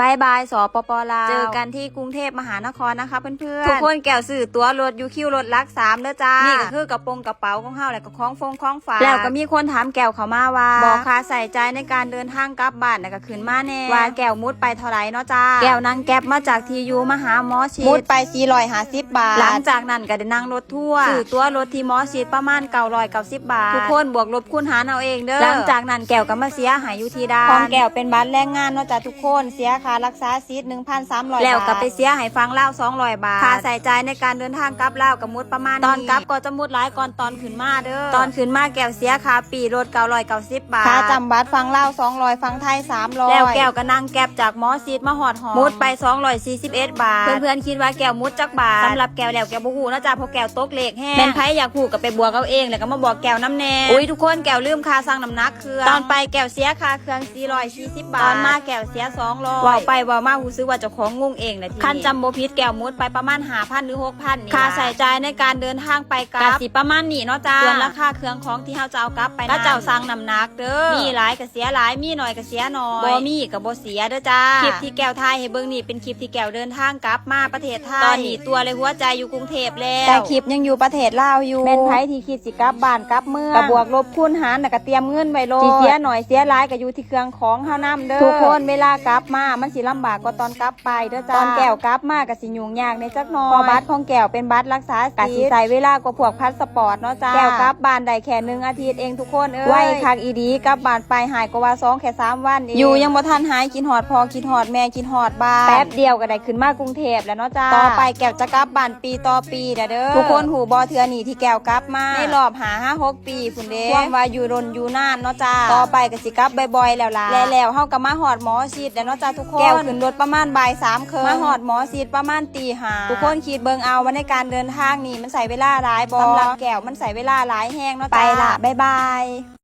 ບາຍບາຍ ສປປ ລາວ ເຈີກັນທີ່ກຸງເທບມະຫານະຄອນນະຄະເພື່ອນໆ. ທຸກຄົນ ແກ້ວຊື້ຕົ໋ວລົດຢູ່ຄິວລົດຫຼັກສາມເດີຈ້າ. ນີ້ກໍຄືກະໂປງກະເປົາຂອງເຮົາ ແລ້ວກໍຂອງຟົງຂອງຝາກ. ແລ້ວກໍມີຄົນຖາມແກ້ວເຂົ້າມາວ່າ ບອກຄ່າໃຊ້ຈ່າຍໃນການເດີນທາງກັບບ້ານ ແລ້ວກໍຂຶ້ນມາແດ່ ວ່າແກ້ວໝຸດໄປເທົ່າໃດເນາະຈ້າ. ແກ້ວນັ່ງແກັບມາຈາກທີ່ຢູ່ມາຫາໝໍຊິດ ໝຸດໄປສີ່ຮ້ອຍຫ້າສິບບາດ. ຫຼັງຈາກນັ້ນກໍໄດ້ນັ່ງລົດທົວ ຊື້ຕົ໋ວລົດທີ່ໝໍຊິດປະມານເກົ້າຮ້ອຍເກົ້າສິບບາດ. ທຸກຄົນບວກລົບຄູນຫານເອົາເອງເດີ. ຫຼັງຈາກນັ້ນແກ້ວກໍມາເສຍໃຫ້ຢູ່ທີ່ດ່ານ. ຂອງແກ້ວເປັນບັດແຮງງານເນາະຈ້າທຸກຄົນ. ເສຍຄ່າລັກສາສິດໜຶ່ງພັນສາມຮ້ອຍບາດ ແລ້ວກໍໄປເສຍໃຫ້ຝັ່ງລາວສອງຮ້ອຍບາດ. ຄ່າໃຊ້ຈ່າຍໃນການເດີນທາງກັບລາວກໍໝົດປະມານນີ້. ຕອນກັບກໍຈະໝົດຫຼາຍກ່ອນຕອນຂຶ້ນມາເດີ. ຕອນຂຶ້ນມາແກ້ວເສຍຄ່າປີ້ລົດເກົ້າຮ້ອຍເກົ້າສິບບາດ. ຄ່າຈຳບັດຝັ່ງລາວສອງຮ້ອຍ ຝັ່ງໄທສາມຮ້ອຍ. ແລ້ວແກ້ວກໍນັ່ງແກັບຈາກໝໍຊິດມາຮອດຫ້ອງ ໝົດໄປສອງຮ້ອຍສີ່ສິບເອັດບາດ. ເພື່ອນໆຄິດວ່າແກ້ວໝົດຈັກບາດ? ສຳລັບແກ້ວແລ້ວ ແກ້ວບໍ່ຮູ້ເນາະຈ້າ ເພາະແກ້ວຕົກເລກແຮງ. ແມ່ນໃຜຢາກຮູ້ກໍໄປບວກເອົາເອງ ແລ້ວກໍມາບອກແກ້ວນຳແດ່. ໂອ້ຍ ທຸກຄົນ ແກ້ວລືມຄ່າຊັ່ງນ້ຳໜັກເຄື່ອງ. ຕອນໄປແກ້ວເສຍຄ່າເຄື່ອງສີ່ຮ້ອຍສີ່ສິບບາດ. ຕອນມາແກ້ວເສຍສອງຮ້ອຍ. ເວົ້າໄປເວົ້າມາຮູ້ສຶກວ່າເຈົ້າຂອງງົງເອງແຫຼະທີນີ້. ຄັນຈຳບໍ່ຜິດແກ້ວໝົດໄປປະມານຫ້າພັນ ຫຼື ຫົກພັນນີ້. ຄ່າໃຊ້ຈ່າຍໃນການເດີນທາງໄປກັບ ກໍຊິປະມານນີ້ເນາະຈ້າ. ສ່ວນລາຄາເຄື່ອງຂອງທີ່ເຮົາຈະເອົາກັບໄປນັ້ນ ເຈົ້າຊັ່ງນ້ຳໜັກເດີ. ມີຫຼາຍກໍເສຍຫຼາຍ ມີໜ້ອຍກໍເສຍໜ້ອຍ ບໍ່ມີກໍບໍ່ເສຍເດີຈ້າ. ຄລິບທີ່ແກ້ວຖ່າຍໃຫ້ເບິ່ງນີ້ເປັນຄລິບທີ່ແກ້ວເດີນທາງກັບມາປະເທດໄທ. ຕອນນີ້ຕົວະແລະຫົວໃຈຢູ່ກຸງເທບແລ້ວ ແຕ່ຄລິບຍັງຢູ່ປະເທດລາວຢູ່. ແມ່ນໃຜທີ່ຄິດຊິກັບບ້ານກັບເມືອງ ກໍບວກລົບຄູນຫານ ແລ້ວກໍຕຽມເງິນໄວ້ໂລດ. ຊິເສຍໜ້ອຍເສຍຫຼາຍກໍຢູ່ທີ່ເຄື່ອງຂອງເຮົານຳເດີ. ທຸກຄົນ ເວລາກັບມາມັນຊິລຳບາກກວ່າຕອນກັບໄປເດີຈ້າ. ຕອນແກ້ວກັບມາກໍຊິຫຍຸ້ງຍາກແດ່ຈັກໜ້ອຍ ເພາະບັດຂອງແກ້ວເປັນບັດລັກສາສິດ ກໍຊິໃຊ້ເວລາກວ່າພວກພາສປອດເນາະຈ້າ. ແກ້ວກັບບ້ານໄດ້ແຄ່ໜຶ່ງອາທິດເອງທຸກຄົນເອີຍ. ໄວຄັກອີ່ຫຼີ ກັບບ້ານໄປຫາຍກວ່າວ່າສອງແຄ່ສາມວັນເອງ. ຢູ່ຍັງບໍ່ທັນຫາຍ ຄິດຮອດພໍ່ ຄິດຮອດແມ່ ຄິດຮອດບ້ານ. ແປັບດຽວກໍໄດ້ຂຶ້ນມາກຸງເທບແລ້ວເນາະຈ້າ. ຕໍ່ໄປແກ້ວຈະກັບບ້ານປີຕໍ່ປີແລ້ວເດີ. ທຸກຄົນຮູ້ບໍ່ ເທື່ອນີ້ທີ່ແກ້ວກັບມາໃນລອບຫ້າຫາຫົກປີພຸ້ນເດ້ ຮວມວ່າຢູ່ດົນຢູ່ນານເນາະຈ້າ. ຕໍ່ໄປກໍຊິກັບບ່ອຍໆແລ້ວລະ. ແລະແລ້ວເຮົາກໍມາຮອດໝໍຊິດແລ້ວເນາະຈ້າທຸກຄົນ. ແກ້ວຂຶ້ນລົດປະມານບ່າຍສາມເຄິ່ງ ມາຮອດໝໍຊິດປະມານຕີຫ້າ. ທຸກຄົນຄິດເບິ່ງເອົາວ່າໃນການເດີນທາງນີ້ມັນໃຊ້ເວລາຫຼາຍບໍ່? ສຳລັບແກ້ວມັນໃຊ້ເວລາຫຼາຍແຮງເນາະຈ້າ. ໄປລະ ບາຍບາຍ.